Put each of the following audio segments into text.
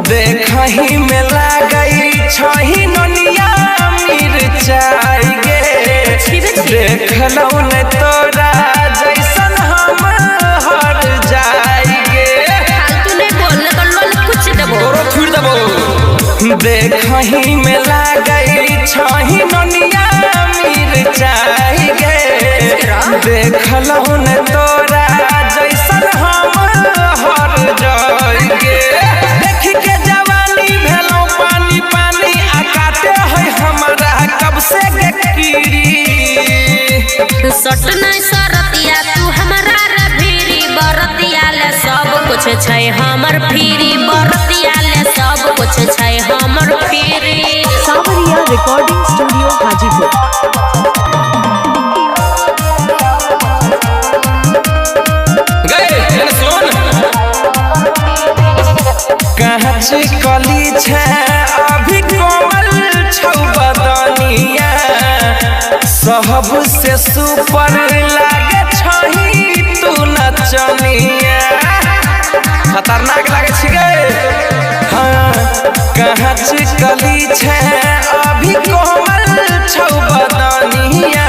देखही में लागई छही ननिया मिरचाई गे। देखलौ ने तोरा जैसन हम हर जाई गे। फालतू नहीं बोलने तो लोल कुछ देबो। तोरो छुड़ देबो। देखही में लागई छही ननिया मिरचाई गे। देखलौ ने तोरा जैसन हम हर जाई गे। देख के जवानी भेलौ पानी पानी आ काटे है हमरा कब से गे कीड़ी। सट नहीं सरतिया तू हमरा रे भीरी, बरतिया ले सब कुछ छै हमर फ्री, बरतिया ले सब कुछ छै हमर free. Sanwariya recording studio Hajipur. गए एने सुन। कांच कली छै अभी कोमल छौ बदनिया, सब से सुपर लागे छही तू नचनिया। खतरनाक लागे छी गे। हाँ, कांच कली छै अभी कोमल छौ बदनिया,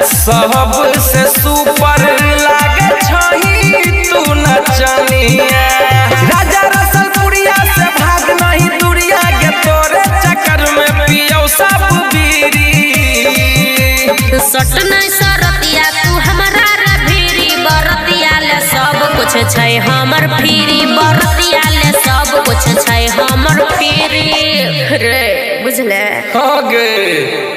सब से सुपर लागे छही तू नचनिया। राजा रसलपुरिया से भाग नहीं दुरिया के, तोरे चक्कर में पियौ सब बीड़ी। सट नहीं सरतिया तू हमरा रे भीरी, बरतिया ले सब कुछ छै हमर फ्री, बरतिया ले सब कुछ छै हमर फ्री रे, बुझले। हो गे।